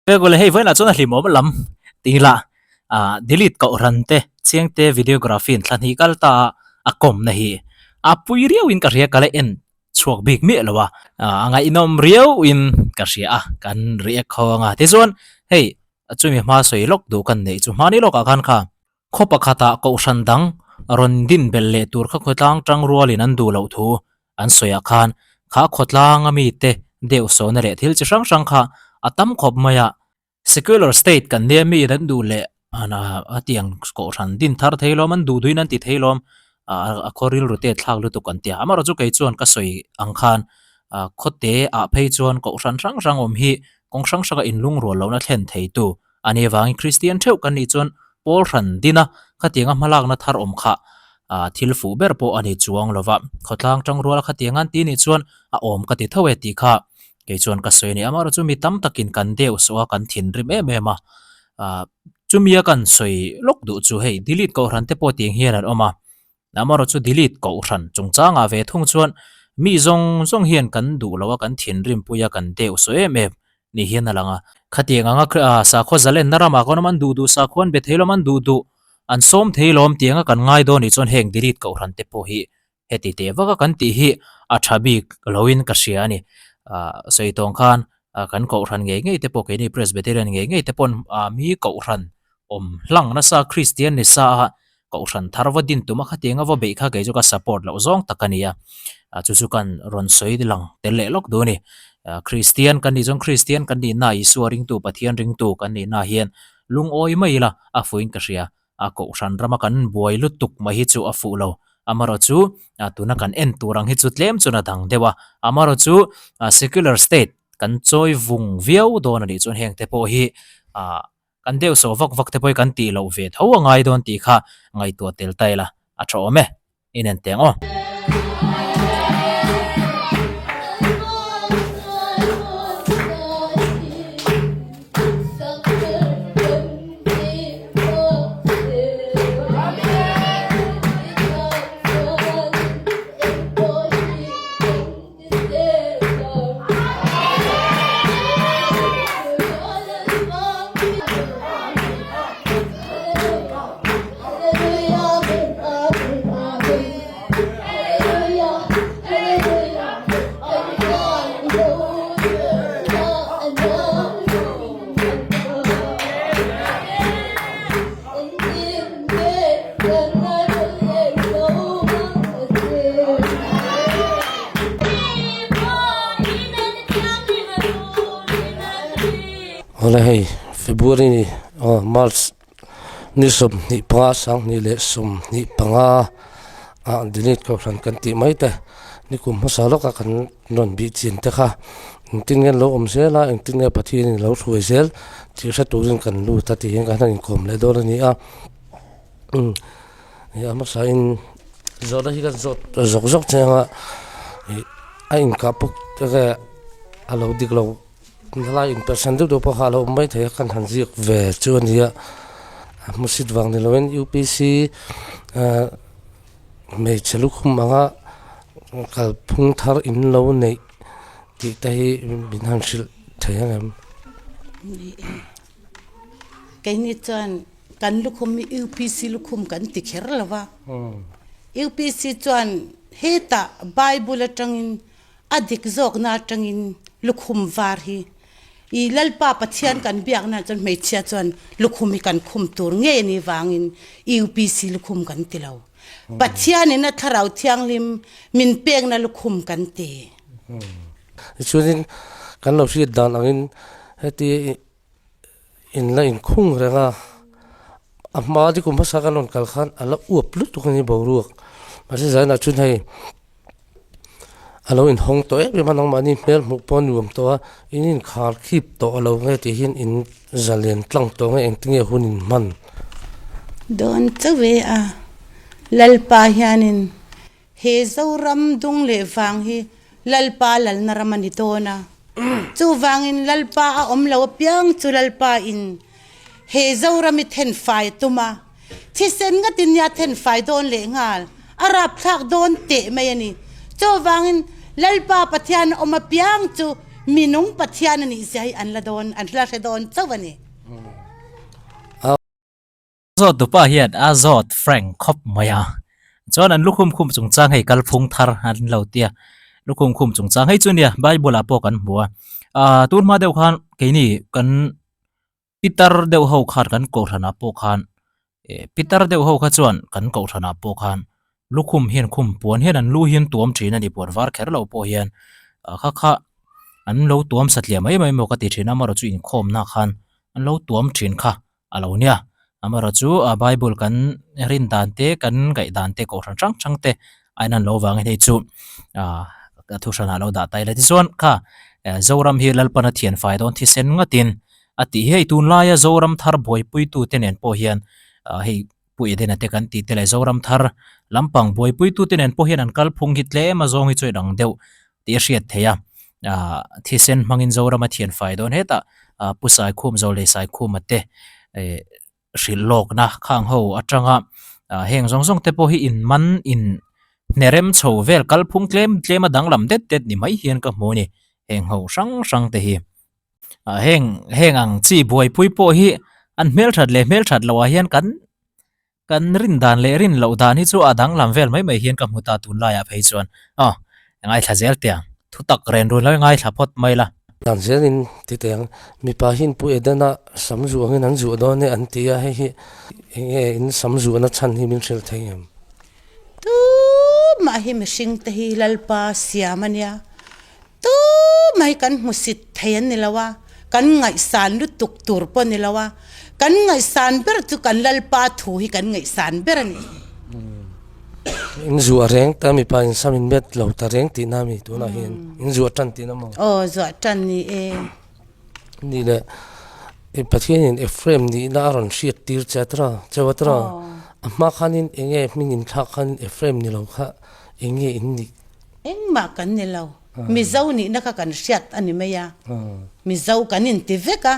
Pekawle hei vawiinah chuan a hlimawm lam tih lah ah delete kohhran te chiangte videography in thla hnih kal ta a a kawmna hi a pui riauin ka hria ka la en chhuak bik miah lo a ah a ngaihnawm riauin ka hria a kan react ho anga tichuan hei chumi hma sawi lawk duh kan neih chu hmani lawkah khan kha khaw pakhatah kohhran dang rawn din belh leh tur kha khawtlang tang rualin an duh loh thu an sawiah khan kha khawtlang a mite deuh sawhna leh thil chi hrang hrang kha a tam khawp mai a. Secular state kan nia mi an duh leh a tiang kohhran din thar thei lawm an duh duhin an ti thei lawm a khaw rilru te thlak lutuk an ti a. Amaherawhchu kei chuan ka sawi ang khan khawte ah phei chuan kohhran hrang hrang awm hi kawng hrang hranga inlungrual lohna thlen theitu A ni avangin Kristian theuh kan nih chuan Paul hran din a, khatianga hmalakna thar awm kha thil fuh ber pawh a ni chuang lo va, khawtlang tangruala khatianga an ti nih chuan a awm ka ti tho e tih kha kei chuan ka sawi a ni. Amaherawhchu chu mi tam takin kan deuh sawh a, kan thinrim em em a, chumia kan sawi lawk duh chu hei delete kohhran te pawh tiang hian an awm a, Amaherawhchu chu delete kohhran chungchangah ve thung chuan mi zawng zawng hian kan duh lo a, kan thinrim pui a, kan deuh saw em em ni hian a lang a. Khatiang anga sakhaw zalenna ramah khawn awm an duh duh sakhua an be thei lawm, an duh duh an sawm thei lawm tih anga kan ngai dawn nih chuan heng delete kohhran te pawh hi heti teh vaka kan tih hi a tha bik loin ka hria a ni. Sawi tawng khan kan kohhran ngei ngei te pawh keini Presbyterian ngei ngei te pawn mi kohhran awm hlang nasa Kristian ni sa a Kohhran thar va din tuma khatianga va beih kha kei chu ka support loh zawng tak a ni a, chu chu kan rawn sawi lang tel leh lawk duh a ni. Kristian kan nih chuan Kristian kan nihna Isua ringtu Pathian ringtu kan nihna hian lungawi mai ila a fuhin ka hria. A Kohhran rama kan buai lutuk mai hi chu a fuh lo. Amaherawhchu tuna kan en tur ang hi chu tlem chuan a dang deuh a. Amaherawhchu secular state kan chawi vung viau dawn a nih chuan heng te pawh hi Kan deuh sawh vak vak te pawh hi kan tih loh ve tho a ngai dawn tih kha ngaihtuah tel ta ila a tha awm e, inen teng aw. Awle hei February ni aw March ni 25 sanghnih leh 25 ah delete kohhran kan tih mai te nikum hmasa lawka kan rawn bih chin te kha engtin nge an lo awm zel a engtin nge Pathian in a lo hruai zel tih hre turin kan lut a tih hian kan han inkawm leh dawn a ni a umm a hmasa in zawhna hi kan zawt zawk zawk chiang a ih a inkah pawk te a lo dik lo helai in perhsan deuh deuh pawh kha a lo awm mai thei a kan han ziak ve chu a ni a a hmusit vang ni lovin U P C ah hmeichhe lukhum anga kalphung thar in lo neih tih te hi min han hrilh thei ang em? Keini chuan kan lukhum hi UPC lukhum kan ti kher lo va, UPC chuan hetah Bible atangin a dik zawkna atangin lukhum var hi i Lalpa Pathian kan biakna chuan hmeichhia chuan lukhum hi kan khum tur ngei a nih vangin UPC lukhum kan ti lo. Pathianin a Thlarau Thianghlim min pekna lukhum kan ti. Tichuanin kan lo hriat dan angin heti in la inkhung reng a, a hma dikum hmasa kan rawn kal khan a la uap lutuk a ni boruak. Mahse zainah chuan hei a lo inhawng tawh em em a, nangmahni hmel hmuh pawh a nuam tawh a, in inkhar khip tawh a lo nge tih hian in zalen tlang tawh nge engtinge hun in hman. Dawn chauh e a, Lalpa hianin He Zoram dung leh vang hi Lalpa lalna ram a ni dawn a. Chuvangin Lalpa a awm lo apiang chu Lalpa in he Zoram i thenfai a tum a. Thisen ngatin nia thenfai dawn leh nghal a rapthlak dawn teh mai a ni. Chuvangin Lalpa Pathian a awm apiang chu. Minung Pathian a nih zia hi an la dawn, an la hre dawn chauh a ni. Zawt dupa hian a zawt frank khawp mai a, chuan an lukhum khum chungchang hei kalphung thar an lo tia, lukhum khum chungchang hei chu nia bible ah pawh kan hmu a, ah tun hma deuh khan keini kan pitar deuh ho khan kan kohhran ah pawh khan eh pitar deuh ho kha chuan kan kohhran ah pawh khan lukhum hian khum puan hian an lu hi an tuam thin a ni puan var kher lo pawh hian ah kha kha an lo tuam satliah mai mai maw ka ti thin a amaherawh chu inkhawmna khan an lo tuam thin kha. a lo nia. Amaherawh chu a Bible kan rin dan te, kan ngaih dan te, kohhran hrang hrang te a inan loh avangin hei chu ah thu hranah lo dah ta ila. Tichuan kha Zoram hi Lalpana thian fai dawn thisen ngatin a tih hi hei tunlaia Zoram thar buaipuitu te nen pawh hian ah hei Pu Edena te kan tih te leh Zoram thar lampang buaipuitu te nen pawh hian an kalphung hi tlem a zawng hi chu a dang deuh tih a hriat theih a, ah thisen hmangin Zoram a thian fai dawn hetah ah Pu Saikhum Zawlei Saikhuma te eh hrilh lawkna khang ho atanga ah heng zawng zawng te pawh hi in man in hnerem chho vel kalphung tlem tlem a danglam det det ni mai hian ka hmu a ni heng ho hrang hrang te hi. Ah heng heng ang chi buaipui pawh hi an hmelthat leh hmelthat loh ah hian kan Kan rin dan leh rin loh dan hi chu a danglam vel mai mai hian ka hmu ta tunlaiah phei chuan aw ngaithla zel teh ang, thu tak ren run lo i ngaithla phawt mai la. Dan zelin ti teh ang, mipa hian Pu Edena sam zuh angin an zuh dawn e an ti a, hei hi eng nge in sam zuhna chhan hi min hrilh thei em? Tumah hi mihringte hi Lalpa siam a nia, Tumah hi kan hmusit thei an ni lo a, kan ngaihsan lutuk tur pawh a ni lo a, kan ngaihsan ber chu kan Lalpa thu hi kan ngaihsan ber a ni. In zuah reng ta mipa in sam in met lo ta reng tihna mi tunah hian in zuah tan tihna maw? Aw zuah tan ni e. Ni le i Pathianin Ephraim nihna a rawn hriat tir che atra cheu atra a hma khanin enge hming inthlak khanin Ephraim ni lo kha enge in nih? Engmah kan ni lo. Mizo nihna kha kan hriat a ni mai a. Mizo kan inti vek a.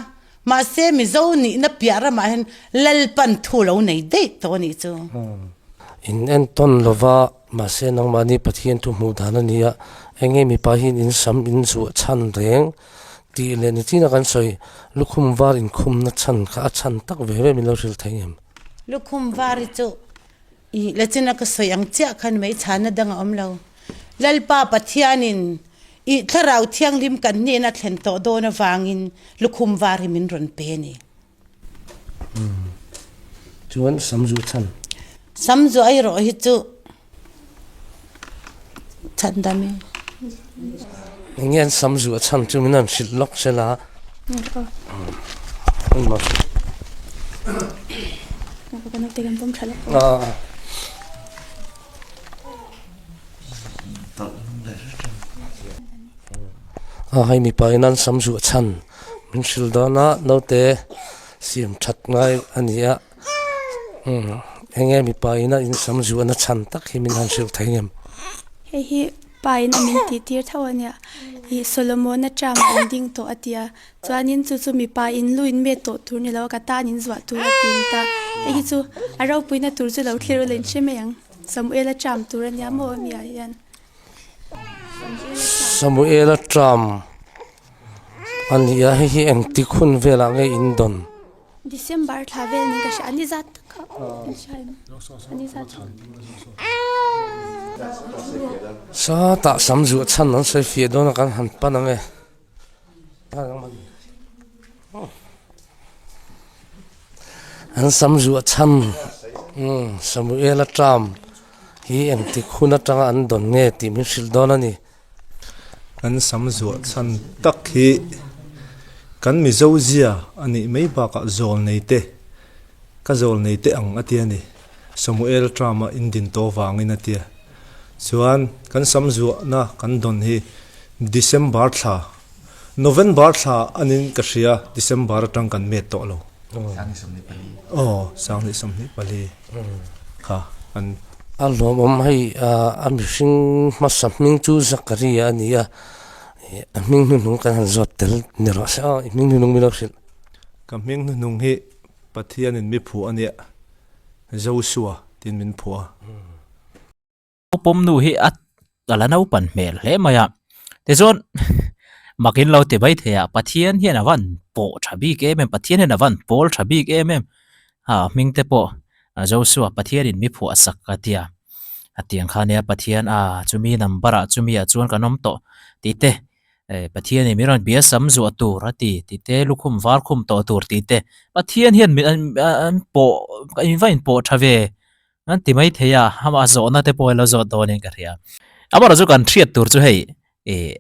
Mahse Mizo nihna piah ramah hian Lalpan thu lo nei daih tawh a nih chu. In entawn lova, mahse nangmahni Pathian thu hmuh dan a ni a. Enge mipa hian in sam in zuah chhan reng tih leh nichina kan sawi lukhum var inkhumna chhan kha a chhan tak ve ve min lo hrilh thei em? Lukhum var hi chu Ih la china ka sawi ang chiah khan mai chhana dang a awm lo. Lalpa Pathianin ih Thlarau Thianghlim kan hnena thlen tawh dawn avangin lukhum var hi min rawn pe a ni. Chuan Samzu chhan. Samzu erawh hi chu chhan dam i. Eng nge an Samzu a chhan chu min han hrilh lawk se la. A hei mipa in an Samzu a chhan min hrilh dawn a naute siam that ngai a ni a. Eng nge mipa ina in sam zuahna chhan tak hi min han hrilh thei ngem? Hei hi pa in a min tih tir tho a nia. Ih Solomona term a in ding tawh a tia. Chuanin chu chu mipa in lu in met tawh tur ni lo a ka tan in zuah tur a ti ni ta. Hei hi chu a ropuina tur chu lo thlir ula in hre mai ang. Samuela term tur a nia maw ami ah hian. Samuela term a ni a, hei hi engtik hun velah nge in dawn? December thla vel nen ka hria a ni zat tak a in hria em a ni zat Satah sam zuah chhan an sawi fiah dawn a kan han pan ang e. An sam zuah chhan Samuela term hi engtik hun atanga an dawn nge tih min hrilh dawn a ni. Kan sam zuah chhan tak hi kan Mizo zia a nih mai bakah zawl nei te, ka zawl nei te ang a ti a ni. Samuel Trump a indin tawh vangin a ti a. Chuan kan sam zuahna kan dawn hi December thla, November thla anin ka hria, December atang kan met tawh lo. Aw, 2024. Kha an. A hlawmawm hei a mihring hmasa hming chu Zakaria a ni a, a hming hnuhnung kan han zawt tel ni rawh se aw, i hming hnuhnung min lo hrilh. Ka hming hnuhnung hi Pathianin mi phuah a nia, Joshua tiin min phuah a. Pawm nu hi a la naupan hmel hle mai a, tichuan. Mak in lo ti mai thei a, Pathian hian a van pawh tha bik em em, Pathian hian a van pawl tha bik em em. Ha hming te pawh Joshua Pathian in mi phuah sak a tia. A tiang kha nia Pathian a chumi number ah chumi ah chuan kan awm tawh tih te Pathian in min rawn bia sam zuah tur a ti tih te lukhum var khum tawh tur tih te Pathian hian min an pawh in va in pawh tha ve an ti mai thei a amah zawhna te pawh a lo zawt dawn in ka hria. Amaherawhchu kan hriat tur chu hei ih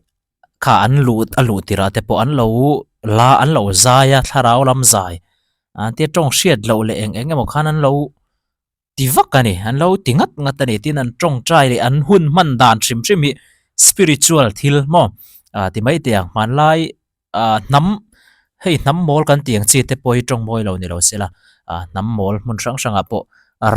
kha an luh a luh tirh ah te pawh an lo la an lo zai a thlarau lam zai an tia tawng hriat loh leh eng eng emaw khan an lo ti vak a ni an lo ti ngat ngat a ni tin an tawngtai leh an hun hman dan hrim hrim hi spiritual thil maw ah ti mai teh ang hmanlai ah hnam hei hnam mawl kan tih ang chi te pawh hi tawng mawi lo ni lo se la ah hnam mawl hmun hrang hrangah pawh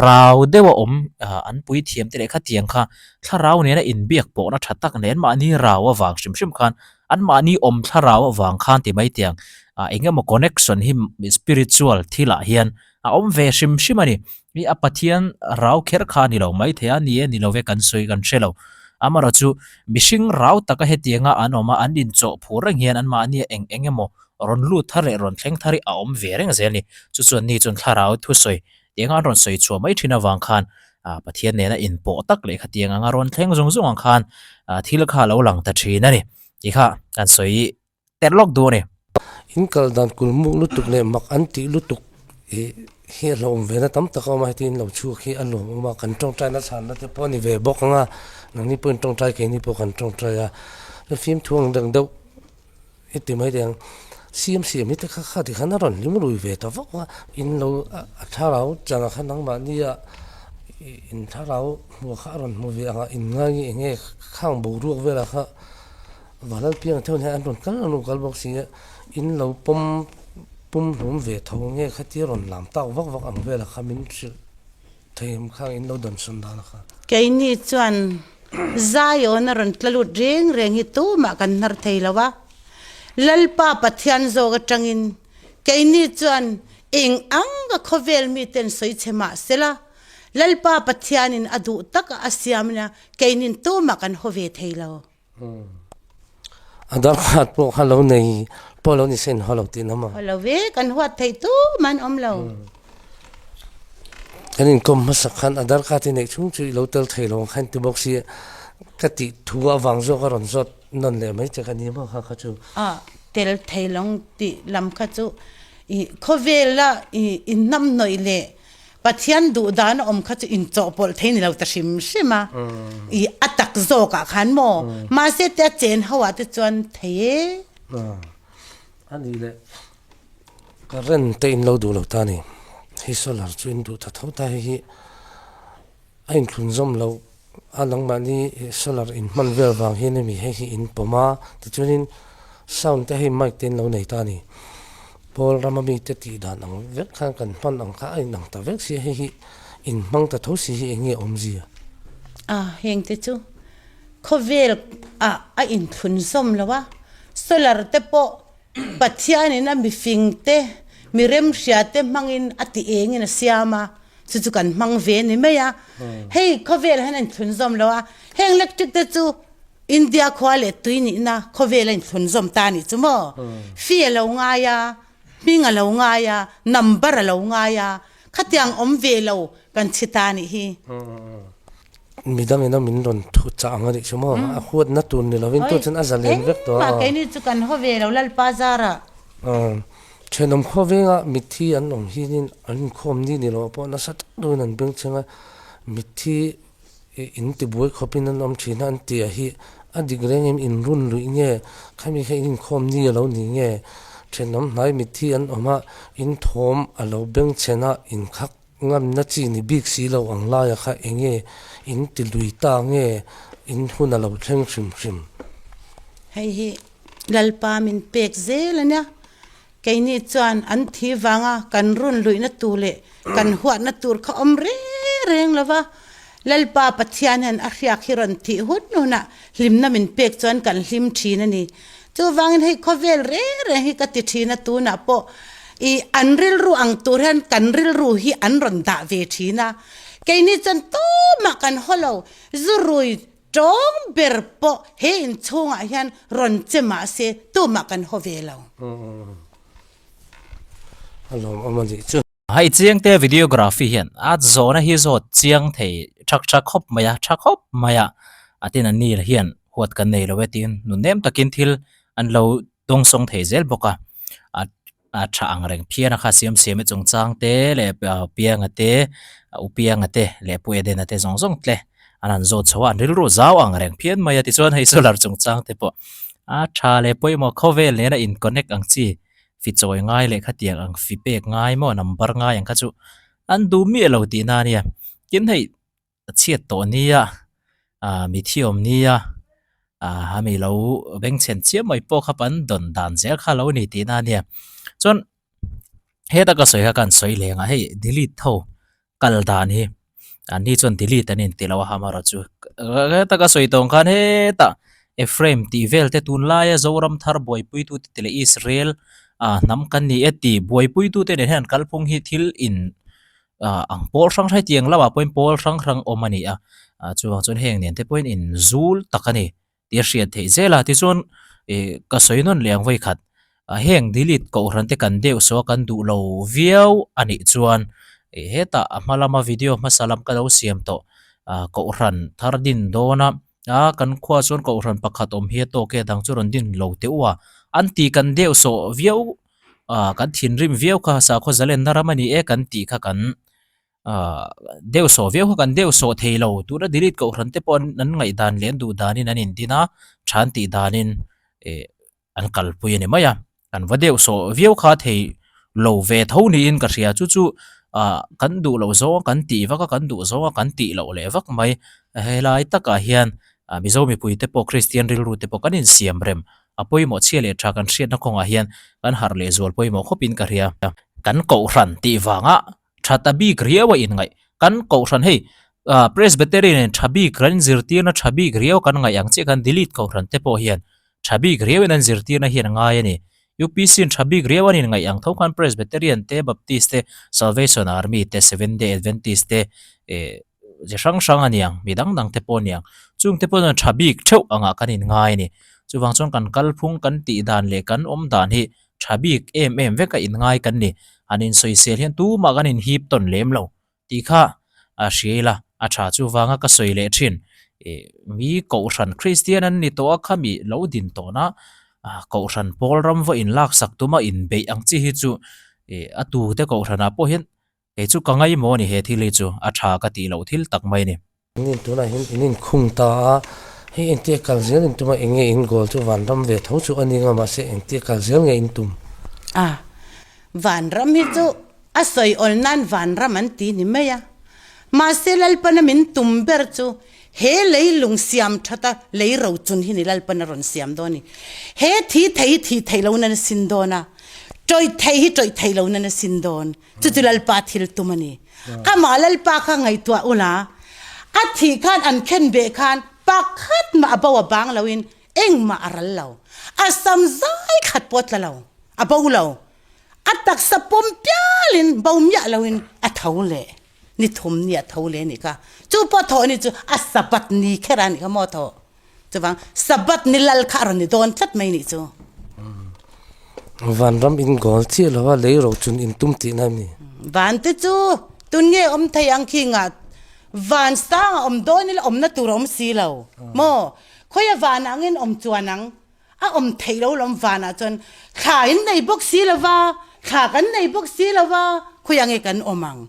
rau deuh a awm ah an pui thiam te leh khatiang kha thlarau nena inbiak pawhna tha tak nen mahni rau avang hrim hrim khan an mahni awm thlarau avang khan ti mai teh ang ah eng emaw connection hi spiritual thilah hian a awm ve hrim hrim a ni. Hi a Pathian rau kher kha a ni lo mai thei a, ni e ni lo ve kan sawi kan hre lo. Amaherawhchu mihring rau taka hetianga an awm a, an inchawh phur reng hian anmahnia eng eng emaw rawn lut thar leh rawn thleng thar hi a awm ve reng zel a ni. Chu chuan ni chuan thlarau thusawi tianga an rawn sawi chhuah mai thin avang khan Pathian nena inpawh tak leh khatiang anga rawn thleng zung zung ang khan thil kha a lo lang ta thin a ni tih kha kan sawi Terh lawk duh a ni. In kal dan kulmuk lutuk leh mak an tih lutuk hi hi a hlauhawm ve na tam tak a awm a, heti in lo chhuak hi a nuam awm a, kan tawngtai na chhanna te pawh a ni ve bawk ang a, nangni pawhin tawngtai keini pawh kan tawngtai a, fimthu ang deuh deuh i ti mai thei ang, siam siam hi te kha kha ti khan a rawn hlim rui ve ta vak a, in lo a thlarau changah khan nangmahnia in thlarau hmuh kha a rawn hmu ve ang a, in ngai nge eng nge khang boruak velah kha. Vanlal piang theuh hian an rawn kal an rawn kal bawk si a, in lo pawm pum hlum ve tho nge khatia rawn lam tak vak vak ang velah kha min hrilh thei em khang in lo dawnsawn dan a kha. Keini chuan Zion a rawn tla lut reng reng hi tumah kan hnar thei lo a, Lalpa Pathian zawk atangin keini chuan eng anga khawvel miten sawi che mah sela, Lalpa Pathianin a duh taka a siam nia keinin tumah kan haw ve thei lo. A dar khat pawh kha lo nei pawh lo ni se in haw lo tih na maw? Haw lo ve, kan huat theih tum an awm lo. Kan inkawm hmasak khan a dar khat i neih chhung chu i lo tel thei lo ang kha in ti bawk si ka tih thu avang zawk a rawn zawt nawn leh mai che ka ni maw kha kha chu. A tel thei lo ang tih lam kha chu i khawvela i inhnamhnawih leh Pathian duh dan a awm kha chu inchawhpawlh thei ni lo ta hrim hrim a, i a tak zawk ah khan maw? Mahse te a chen ho ah te chuan thei e. A nih leh current te in lo duh lo ta ni, hei solar chu in duh ta tho ta hei hi a inthlun zawm lo a nangmahni solar in hman vel vang hian hemi hei hi in pawm a tichuanin sound te hei mic te in lo nei ta a ni pawl rama mite tih dan ang vek khan kan hman ang kha a inang ta vek si a hei hi in hmang ta tho si hi eng nge awmzia. A heng te chu khawvel ah a inthlun zawm lo a solar te pawh Pathianin a mifing te mi remhria te hmangin a ti engin a siam a. Chu chu kan hmang ve ni mai a, hei khawvel hian a inthlunzawm lo a, heng electric te chu India khua leh tui nihna khawvel a inthlunzawm ta a nih chu maw? Fee a lo ngai a, hming a lo ngai a, number a lo ngai a, khatiang awm ve lo kan chhi ta a nih hi. Midang ina min rawn thu chah ang a nih chu maw? A huatna tur ni lovin tu chuan a zalen vek tawh a. Engmah keini chu kan haw ve lo Lalpa zarah. Thenawm khawvenga mitthi an awm hianin an inkhawm ni ni loh pawh nasa tak deuhin an bengchheng a, mitthi in tibuai khawpin an awm thin a an tih ah hi a dik reng em in run luih nge khami kha in inkhawm ni a lo ni nge thenawm hnai mitthi an awm a in thawm a lo bengchhen a inkhak Ngamna chi ni bik si lo ang laia kha enge in ti lui ta nge in hun a lo thleng hrim hrim. Hei hi Lalpa min pek zel a nia, keini chuan an thi vanga kan run luihna tur leh kan huatna tur kha awm reng reng lo va, Lalpa Pathian hian a hriak hi rawn thih hun hunah hlimna min pek chuan kan hlim thin a ni. Chuvangin hei khawvel reng reng hi ka ti thin a, tunah pawh i an rilru ang tur hian kan rilru hi an rawn dah ve thin a, keini chuan tumah kan haw lo, zu rui. Tawng ber pawh he inchhungah hian rawn che mah se tumah kan haw ve lo. A lawmawm a nih chu. Hei chiangte videography hian a zawhna hi zawt chiang thei thak tha khawp mai a, tha khawp mai a, a tin an ni hian huat kan nei lo e tiin nunnem takin thil an lo dawngsawng thei zel bawk a, a a tha ang reng phian a kha siam siam e chungchang te leh Pianga te U Pianga te leh Pu Edena te zawng zawng te an han zawt chho a an rilru zau ang reng phian mai a tichuan hei solar chungchang te pawh a tha leh pawimawh khawvel nena in connect ang chi fi chawi ngai leh khatiang ang fi pek ngai maw number ngai ang kha chu an duh miah lo tihna a nia tin hei a chhiat tawh nia ah mi thiawm nia ah ami lo bengchhen chiam mai pawh kha an dawn dan zel kha lo ni tihna a nia chuan heta ka sawi kha ka han sawi leng a hei delete ho kal dan hi an ni chuan delete an inti lo a amaherawh chu heta ka sawi tawng khan hetah Ephraim tih vel te tunlaia Zoram thar buaipuitute ti leh Israel ah hnam kan ni e tih buaipuitute nen hian an kalphung hi thil in ah ang pawl hrang hrang hetiang lamah pawhin pawl hrang hrang awm a ni a ah chuvang chuan heng nen te pawhin inzul tak a ni tih a hriat theih zel a tichuan ih ka sawi nawn leh ang vawikhat ah heng delete kohhran te kan deuh saw a kan duh lo viau a nih chuan ih hetah a hma lama video hmasa lam ka lo siam tawh ah kohhran thar din dawn a ah kan khua chuan kohhran pakhat awm hi a tawk e a dang chu rawn din lo teh u a an tih kan deuh sawh viau ah kan thinrim viau kha sakhaw zalenna ram a ni e kan tih kha kan ah deuh sawh viau kha kan deuh sawh thei lo tuna delete kohhran te pawh an ngaihdan leh an duh danin an indin a tha an tih danin eh an kalpui a ni mai a kan va deuh sawh viau kha thei lo ve tho niin ka hria chu chu ah kan duh loh zawng a kan tih vak a kan duh zawng a kan tih loh leh vak mai helai takah hian ah Mizo mipui te pawh Kristian rilru te pawh kan insiam rem A pawimawh chhia leh tha kan hriatna kawngah hian kan harh leh zual pawimawh khawpin ka hria. Kan kohhran tih vanga tha ta bik riau a inngaih. Kan kohhran hei Presbyterian in tha bik ran zirtirna tha bik riau kan ngaih ang chiah khan delete kohhran te pawh hian tha bik riauin an zirtirna hian a ngai a ni. UPC in tha bik riau an inngaih ang tho khan Presbyterian te, Baptist te, Salvation Army te, Seventh Day Adventist te Ze hrang hrang a niang, mi dang dang te pawh a niang. Chung te pawh chuan tha bik theuh angah kan inngai a ni. Chuvang chuan kan kalphung kan tih dan leh kan awm dan hi tha bik em em vek a inngai kan ni. Han insawisel hian tumah kan inhip tawn lem lo tih kha a hria ila a tha. Chuvanga ka sawi leh thin ih mi kohhran Kristian an ni tawh a khami lo din tawhna kohhran pawl ram vaw inlaksak tuma inbeih ang chi hi chu ih a tute kohhranah pawh hian Kei chu ka ngaihmawh a ni he thil hi chu a tha ka tih loh thil tak mai a ni. In in tunah hian in inkhung ta a, hei engtia kal zel in tum a, eng nge in goal chu vanram ve tho chu a ni nga mahse engtia kal zel nge in tum? A, vanram hi chu a sawi awl nan vanram an ti ni mai a, mahse Lalpana min tum ber chu he lei lung siam that a lei ro chun hi ni Lalpana rawn siam dawn a ni. He thi thei hi thih theih lo nan a sin dawn a, tawih thei hi tawih theih lo nan a sin dawn. Chu chu Lalpa thil tum a ni. Amah Lalpa kha ngaihtuah ula, a thih khan an khen beh khan pakhat mah a bo a bang loin engmah a ral lo. A sam zai khat pawh a tla lo, a bo lo. A taksa pawm pialin bo miah loin a tho leh. Ni thum ni a tho leh a nih kha. Chu pawh thawh ni chu a Sabbath ni kher a nih kha maw thawh. Chuvang Sabbath ni lal kha a rawn ni dawn tlat mai nih chu. Vanram in goal chiah lo a, lei ro chun in tum tihna em ni? Van te chu tun nge awm thei ang khi ngah van sang a awm dawn ila awmna tur a awm si lo maw? Khawia van ah angin awm chuan ang a awm theih lo lawm van ah chuan thla in nei bawk si lo va, thla kan nei bawk si lo va, khawiah nge kan awm ang?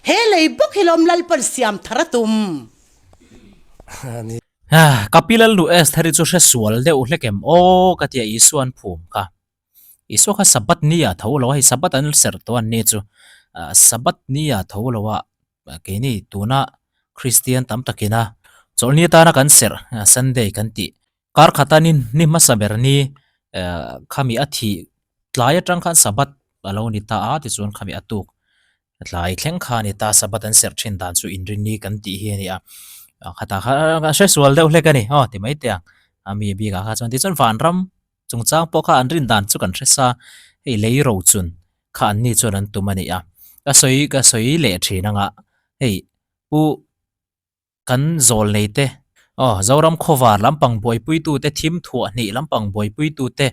He lei bawk hi lawm Lalpan siam thar a tum. Ka pi Lalnu Esther-i chu hre sual deuh hlek em aw ka tia Isua an phum kha. Isua kha Sabbath ni ah tho lo a, hei Sabbath an serh tawh an ni chu. Sabbath ni ah tho lo a, keini tuna Kristian tam takina chawlhni atana kan serh Sunday kan tih. Kar khata ni ni hmasa ber ni khami a thih tlai atang khan Sabbath a lo ni ta a tichuan khami a tuk tlai thleng kha a ni ta Sabbath an serh thin dan chu inrinni kan tih hi a ni a khatah khan a hre sual deuh hlek a ni aw ti mai teh ang a mi bikah kha chuan tichuan vanram chungchang pawh kha an rin dan chu kan hre sa hei lei ro chun kha an ni chuan an tum a ni a ka sawi ka sawi leh thin anga hei pu Kan zawl nei te. Aw, Zoram khawvar lampang buaipuitute, thim thuah hnih lampang buaipuitute,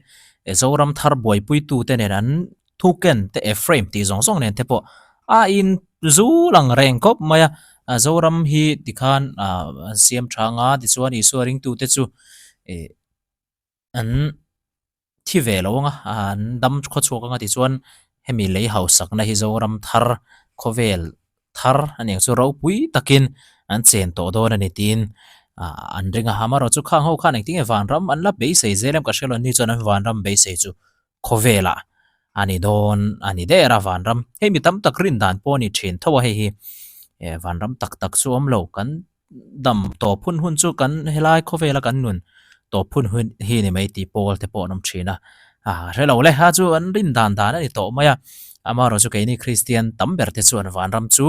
Zoram thar buaipuitute nen an thuken te Ephraim tih zawng zawng nen te pawh a in zu lang reng khawp mai a. Zoram hi tikhan an siam tha anga tichuan Isua ringtute chu ih an thi ve lo anga an dam khawchhuak anga tichuan hemi lei hausakna hi Zoram thar khawvel thar a nih ang chu ropui takin an chen tawh dawn a ni tiin ah an ring a amaherawh chu khang ho khan engtin nge vanram an la beisei zel em ka hre lo ni chuan an vanram beisei chu khawvelah a ni dawn a ni der a vanram hei mi tam tak rin dan pawh a ni thin tho a hei hi eh vanram tak tak chu awm lo kan dam tawp hun hun chu kan helai khawvela kan nun tawp hun hun hi ni mai tih pawl te pawh an awm thin a ah hre lo le a chu an rin dan dan a ni tawh mai a amaherawhchu keini Kristian tam ber te chuan vanram chu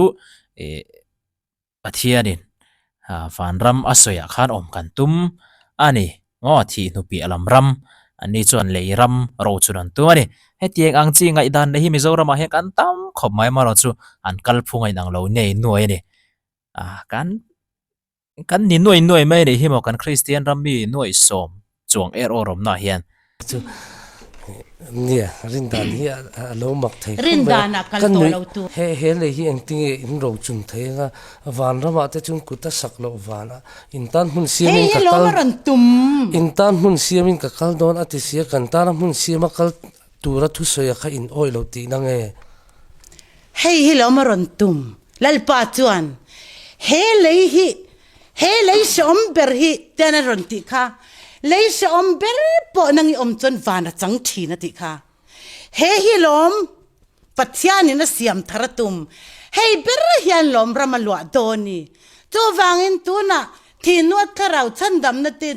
ih Pathianin ah vanram a sawiah khan awm kan tum a ni maw thih hnu piah lam ram anni chuan lei ram ro chun an tum a ni hetiang ang chi ngaihdan leh hi Mizoramah hian kan tam khawp mai amaherawhchu an kalphung a inang lo nei nuai a ni. Ah kan kan ni nuai nuai mai anih hi maw kan Kristian ram mi nuai sawm chuang er awr awmna hian. Chu nia rindan hi a lo mak thei khawp mai a. Rindan ah kal tawh lo tu. He he lei hi engtinge in ro chun thei anga vanramah te chuan kut a sak loh vanah in tan hmun siamin ka kal in tan hmun siamin ka kal dawn a ti sia kan tana hmun siama kal Tura thusawi a kha in awih lo tihna nge? Hei hi lo ma rawn tum. Lalpa chuan, He lei hi, he lei hrehawm ber hi tian a rawn tih kha. Lei hrehawm ber pawh nang i awm chuan van a chang thin a tih kha. He hi lawm Pathianin a siam thar a tum. Hei ber hian lawm ram a luah dawn i. Chuvangin tunah Thihnuat thlarau chhandamna te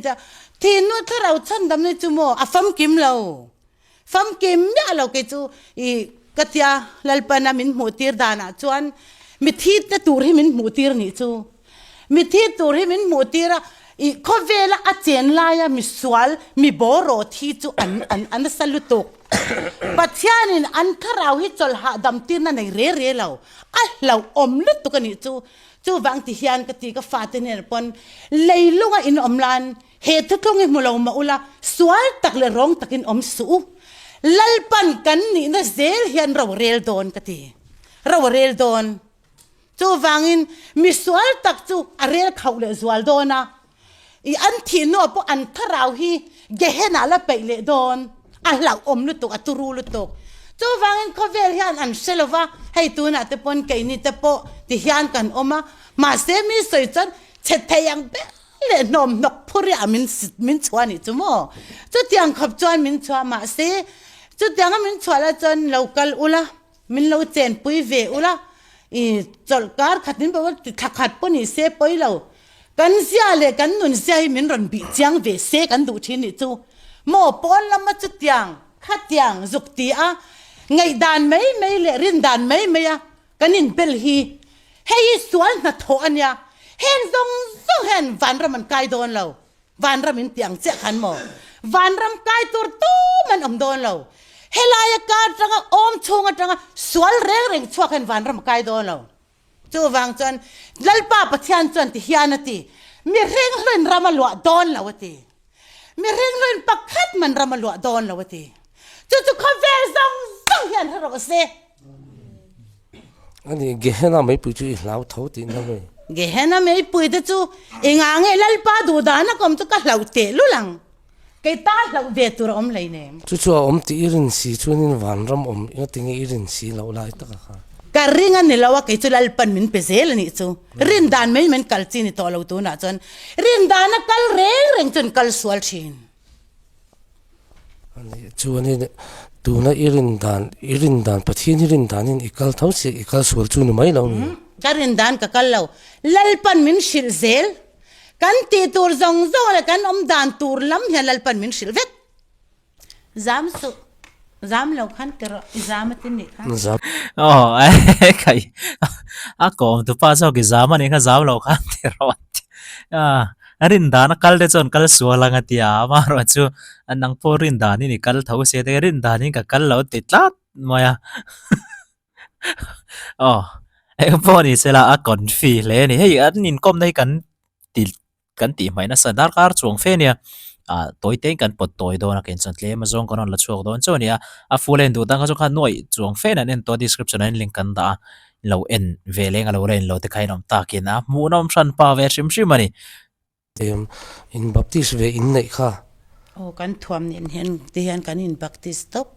Thihnuat thlarau chhandamna chu maw a famkim lo. Famkim miah lo kei chu i ka tia Lalpana min hmuh tir danah chuan mithi te tur hi min hmuh tir nih chu. Mithi tur hi min hmuh tir a, i khawvela a chen laia misual mi bawraw thi chu an an a nasa lutuk. Pathianin an thlarau hi chawlh hahdam tirna nei re re lo, a hlauhawm lutuk a nih chu. Chuvang ti hian ka ti ka fate hnenah pawn leilunga in awm lan He thuthlung hi hmu lo mah ula, sual tak leh rawng takin awm suh u. Lalpan kan nihna zel hian ro a rel dawn ka ti. Ro a rel dawn. Chuvangin mi sual tak chu a rel khauh leh zual dawn a, i an thih hnuah pawh an thlarau hi Gehenah la peih leh dawn. A hlauhawm lutuk, a turu lutuk. Chuvangin khawvel hian an hre lo va, hei tunah te pawn keini te pawh ti hian kan awm a, mahse mi sawi chuan chhe thei ang ber leh hnawm hnawk phur i a min min chhuah anih chu maw? Chutiang khawp chuan min chhuah mahse chutianga min chhuah lai chuan lo kal ula, min lo chenpui ve ula, i chawlh kar khat min pawh thla khat pawh ni se pawi lo, kan zia leh kan nun zia hi min rawn bih chiang ve se kan duh thin nih chu maw? Pawn lama chutiang khatiang zuk ti a ngaihdan mai mai leh rindan mai mai a Kan inbel hi hei hi sual hnathawh a nia, heng zawng zawng hian vanram an kai dawn lo, vanram in tih ang chiah khan maw, vanram kai tur tum an awm dawn lo, helaia ka atanga awm chhung atanga sual reng reng chhuak hian vanram a kai dawn lo. Chuvang chuan Lalpa Pathian chuan ti hian a ti, mihring hluin ram a luah dawn lo a ti. Mihring hluin pakhat man ram a luah dawn lo a ti. Chu chu khawvel zawng zawng hian hre rawh se. Ani Gehenna meipui chu i hlau tho tih na mai. Gehenna meipui te chu i ngah nge Lalpa duhdan a kawm chu ka hlauh teh lul ang. Kei ta hlauh ve tur a awm hlei nem. Chu chu a awm tih i rin si chuanin vanram awm enga tinge i rin si loh lai tak a kha. Ka ring a ni lo a, kei chu Lalpan min pe zel a nih chu. Rin dan mai min kal chi ni tawh lo tunah chuan rin dana kal reng reng chuan kal sual thin. Chuanin tuna i rin dan, i rin dan Pathian i rin danin i kal tho chiah, i kal sual chu ni mai lo ni. Ka rin dan ka kal lo. Lalpan min hrilh zel. Kan tih tur zawng zawng leh kan awm dan tur lam hian Lalpan min hrilh vek. Zam suh. Zam lo khan ti rawh, i zam a ti nih kha. Zam. Aw kai a kawm tu pa zawk i zam a nih kha zam lo khan ti rawh a ti a rin dan a kal te chuan kal sual ang a ti a amaherawh chu nang pawh rin dan in i kal tho sia te rin dan in ka kal lo ti tlat mai a aw eng pawh ni sela a confi hle a ni hei an inkawmna hi kan ti. kan tih hmaih nasa darkar chuang fe ania ah tawi te in kan pawt tawi dawn a keng chuan tlem a zawng kan rawn la chhuak dawn chauh a ni a a full a en duh tan kha chu khan nuaih chuang fe in an en tawh a description ah hian link kan dah a lo en ve leng a lo la en lo te kha in awm takin a hmuhnawm hran pa ve hrim hrim a ni. Em in baptist ve in neih kha. Aw kan thuam nen hian ti hian kan in baptist tawp.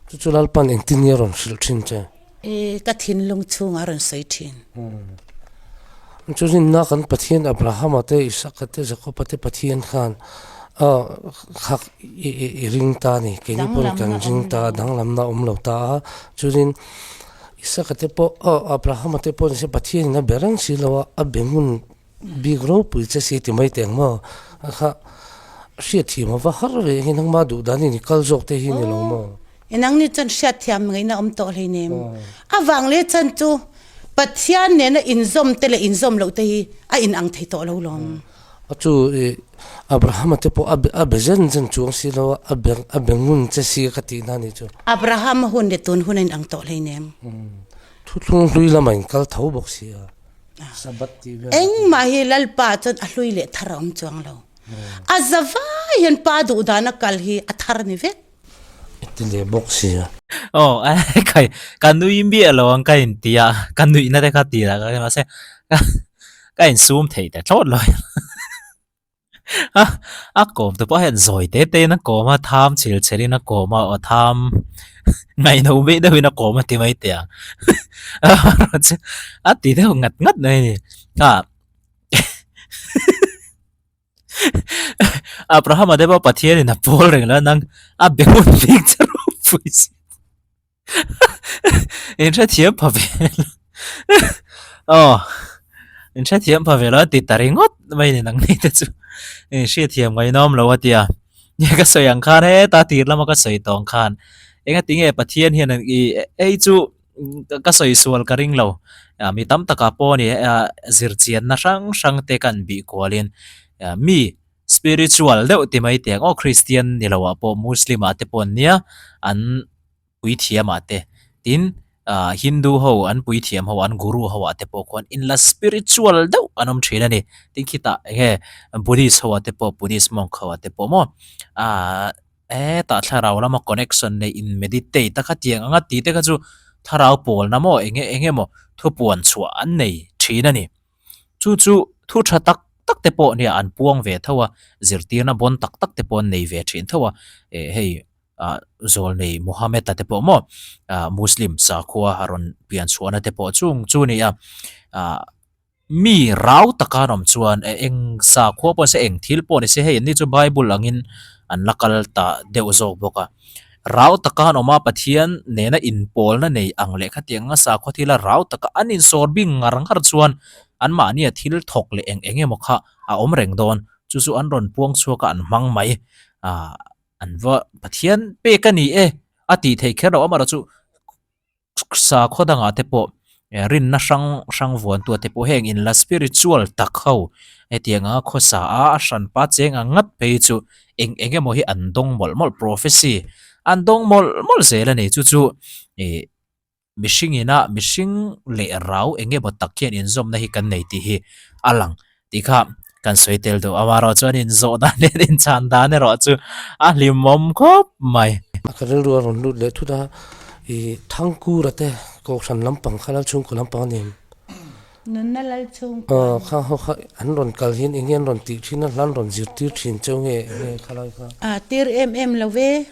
Chu chu Lalpan engtin nge a rawn hrilh thin che? E ka thinlung chhungah a rawn sawi thin. Chu rinna kan Pathian Abrahama te Isaka te Jakoba te Pathian khan a khak i ring ta a ni. Keini pawn kan ring ta a danglamna a awm lo ta a. Chuanin Isaka te pawh Abrahama te pawh nise Pathianin a be reng si lo a, a be ngun bik ropui che si ti mai teh ang maw? A kha hriatthiam a va har ve hi nangmah duh danin i kal zawk te hi ni lo maw? I nangni chuan hriatthiam ngaihna awm tawh hleinem. A vang leh chuan chu Pathian nena inzawm te leh inzawm loh te hi a inang thei tawh lo lawm. A chu i Abrahama te pawh a be a be zen zen chuang si lo a, a be a be ngun che si ka tih na ni chu. Abrahama hun leh tun hun a inang tawh hleinem. Thuthlung hlui lamah in kal tho bawk si a, Sabbath tih vel. Engmah hi Lalpa chuan a hlui leh thar a awm chuang lo. A za vai hian pa duh dana kal hi a thar ni vek. I ti leh bawk si a. Aw kai ka nui miah lo ang ka inti a, ka nuihna te kha ti lah ka mahse ka insum theih ta thlawt lo a, a kawm te pawh hian zawi te te in a kawm a, tham chhil chhel in a kawm a, aw tham ngaihno bik deuh in a kawm a ti mai teh ang a ti deuh ngat ngat mai a ni a. Abrahama te pawh Pathianin a pawl reng lo a, nang a be hun bik che ropui si. In hrethiam pha ve lo. Aw, in hrethiam pha ve lo a ti ta ringawt mai ni nang ni te chu. In hriatthiam ngaihnawm lo a tia. Nge ka sawi ang khan heta tir lama ka sawi tawng khan engati nge Pathian hian i ei chu ka sawi sual ka ring lo mi tam takah pawh ni zirchianna hrang hrang te kan bih kualin mi spiritual deuh ti mai teh ang aw Christian ni lo ah pawh Muslim ah te pawh an nia an puithiam ah te tin ah Hindu ho an puithiam ho an guru ho ah te pawh khuan inla spiritual deuh an awm thin a ni tin khitah eng nge Buddhist ho ah te pawh Buddhist monk ho ah te pawh maw ah. Hetah thlarau lama connection nei in meditate a khatiang anga tih te kha chu thlarau pawlna maw eng eng emaw thupuan chhuah an nei thin a ni. Chu chu thu tha tak tak te pawh nia an puang ve tho a, zirtirna bawn tak tak te pawh an nei ve thin tho a, eh hei ah zawlnei Muhammad-a te pawh maw ah Muslim sakhua a rawn pian chhuahna te pawh chung chu a ni a, ah. Mi rau taka an awm chuan e eng sakhua pawh ni se eng thil pawh ni se hei anni chu Bible angin an la kal ta deuh zawk bawk a. Rau taka an awm a Pathian nena inpawlna nei ang leh khatiang anga sakhua thila rau taka an insawr bing ngar ngar chuan anmahnia thil thawk leh eng eng emaw kha a awm reng dawn. Chu chu an rawn puang chhuak a an hmang mai. Ahh an va Pathian pek a ni e a tih theih kher loh amaherawhchu Sakhaw dangah te pawh rinna hrang hrang vuantu te pawh heng inla spiritual tak ho hetiang anga khawsa a a hranpa cheng ang ngat phei chu eng eng emaw hi an dawng mawlh mawlh prophecy an dawng mawlh mawlh zel a ni chu chu ih mihring ina mihring leh rau eng emaw tak hian inzawmna hi kan nei tih hi a lang. Tih kha kan sawi tel duh amaherawh chuan inzawh dan leh inchhan dan erawh chu a hlimawm khawp mai. A ka rilru a rawn lut leh thut a, i Thangkura te Kohhran lampang kha Lalchhungkaw lampang a ni em? Nunna Lalchhungkaw a ni. Aw kha ho kha an rawn kal hian eng nge an rawn tih thin a, hla an rawn zirtir thin cheu nge eng nge khalai kha? A tir em em lo ve.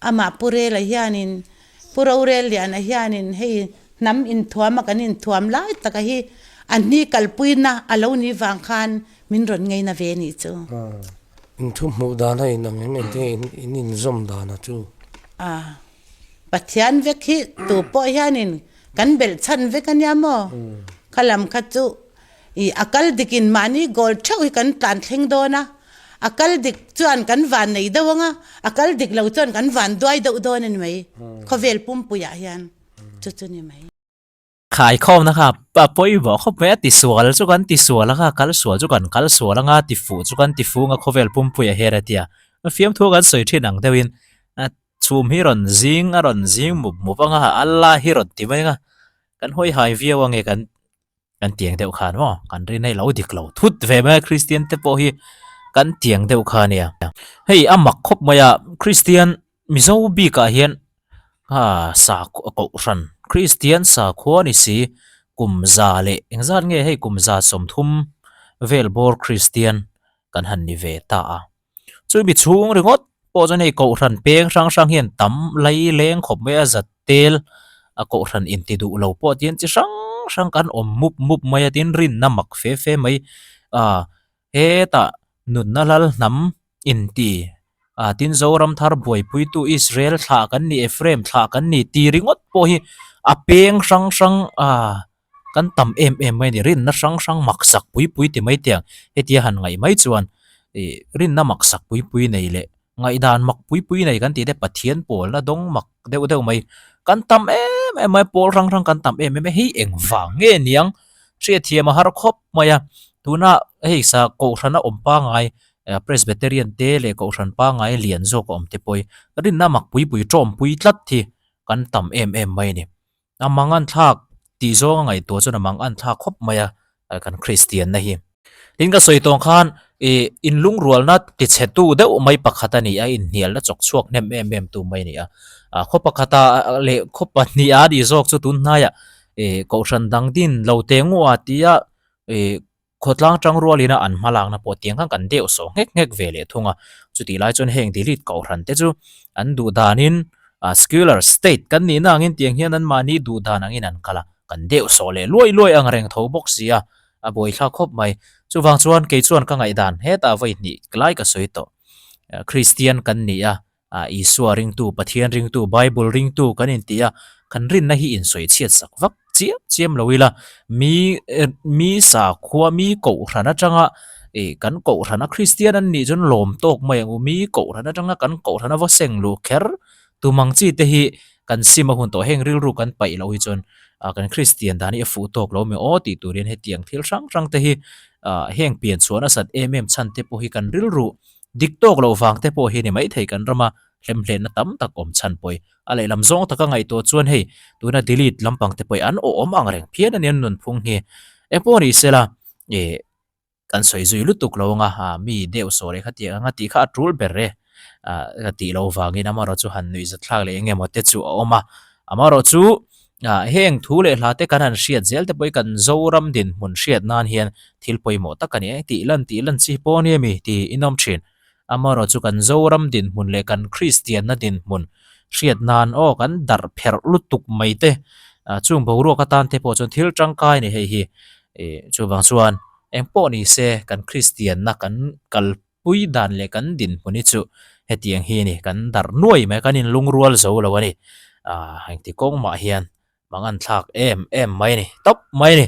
Amah Pu Rela hianin, Pu Rorelliana hianin hei hnam inthuama kan inthuam lai taka hi a hni kalpuina a lo nih vang khan min rawn ngeina ve nih chu. In thu hmuh dana in ang em em te in inzawm dana chu. A, Pathian vek hi tu pawh hianin kan belh chhan vek a nia maw? Kha lam kha chu I a kal dik in mahni goal theuh hi kan tlan thleng dawn a, a kal dik chuan kan van nei deuh ang a, a kal dik lo chuan kan van duai deuh dawn a ni mai, khawvel pumpuiah hian chu chu ni mai. Khaikhawmna kha a pawimawh khawp mai a, tisual chu kan tisual ang a, kal sual chu kan kal sual ang a, tifuh chu kan tifu ang a khawvel pumpuiah hian a ti a, fiamthu kan sawi thin ang deuhin chhum hi rawn zing a rawn zing mup mup ang a, Allah hi rawn ti mai ang a, kan hawi hai viau ang e kan. Kan tiang deuh khan maw kan rin hei lo dik lo thut ve mai a Kristian te pawh hi kan tiang deuh kha a nia. Hei a mak khawp mai a Kristian Mizo bikah hian ah sakhua kohhran Kristian sakhua ni si kum za leh engzat nge hei kum za 30 vel bawr Kristian kan han ni ve ta a. Chumi chhung ringawt pawh chuan hei kohhran peng hrang hrang hian tam lai leng khawp mai a zat tel a kohhran inti duh lo pawh tin chi hrang hrang kan awm mup mup mai a tin rinna mak fe fe mai ah hetah nunna lal hnam inti ah tin Zoram thar buaipuitu Israel thlah kan ni Ephraim thlah kan ni tih ringawt pawh hi a peng hrang hrang ah Kan tam em em mai a ni, rinna hrang hrang maksak pui pui ti mai tiang hetia han ngaih mai chuan ih rinna maksak pui pui nei leh ngaihdan mak pui pui nei kan tih te Pathian pawlna dawng mak deuh deuh mai kan tam em em mai pawl hrang hrang kan tam em em mai hei engvang nge niang hriatthiam a har khawp mai a tuna hei sa kohhrana awm pangai Presbyterian te leh kohhran pangai lian zawk a awm te pawh hi rinna mak pui pui tawmpui tlat hi kan tam em em mai a ni. A mang an thlak tih zawng a ngaihtuah chuan a mang an thlak khawp mai a kan Kristian na hi. Tin ka sawi tawng khan ih inlungrualna tichhetu deuh mai pakhat a ni a, inhnialna chawk chhuak hnem em em tu mai a ni a. Khaw pakhata leh khaw pahniha a nih zawk chu tun hnaiah ih kohhran dang din lo teh ngawh a tia ih Khawtlang tang rualina an hmalakna pawh tiang khan kan deuh sawh nghek nghek ve leh thung a, chutih lai chuan heng delete kohhran te chu an duh danin secular state kan nihna angin tiang hian anmahni duh dan angin an kal a, kan deuh sawh leh luai luai ang reng tho bawk si a, a buaithlak khawp mai. Chuvang chuan kei chuan ka ngaihdan hetah vawi hnih lai ka sawi tawh. Kristian kan ni a, Ah Isua ringtu, Pathian ringtu, Bible ringtu kan inti a, kan rinna hi insawi chhiat sak vak chiam chiam lo ila, mi mi sakhua, mi kohhran atanga ih kan kohhrana Kristian an nih chuan lawm tawk mai ang u, mi kohhran atanga kan kohhrana va seng luh kher tum ang chi te hi kan sim a hun tawh, heng rilru kan paih loh hi chuan ah kan Kristian dan hi a fuh tawk lo mai aw tih turin hetiang thil hrang hrang te hi ah heng pian chhuah nasat em em chhan te pawh hi kan rilru Dik tawk loh vang te pawh hi ni maithei kan rama hlemhletna tam tak awm chhan pawi. A lehlam zawng taka ngaihtuah chuan hei tuna delete lampang te pawh hi an awhawm ang reng phian a nia nunphung hi. Engpawh ni sela ih kan sawi zui lutuk lo anga ha mi deuh saw leh khatiang anga tih kha a tul ber e ah ka tih loh vangin amaherawh chu han nuihzathlak leh eng emaw te chu a awm a. Amaherawh chu ah heng thu leh hla te kan han hriat zel te pawh hi kan Zoram dinhmun hriat nan hian thil pawimawh tak a ni e tih lan tih lan chi pawh a ni ami tih in awm thin. Amaherawh chu kan Zoram dinhmun leh kan Kristianna dinhmun hriat nan aw kan darh pherh lutuk mai te ah chung boruak atan te pawh chuan thil tangkai a ni hei hi ih chuvang chuan engpawh ni se kan Kristianna kan kal Pui dan leh kan dinhmun hi chu hetiang hi a ni, kan darh nuai mai, kan inlungrual zo lo a ni. Aah engti kawng mah hian mangan thlak em em mai a ni, tawp mai a ni.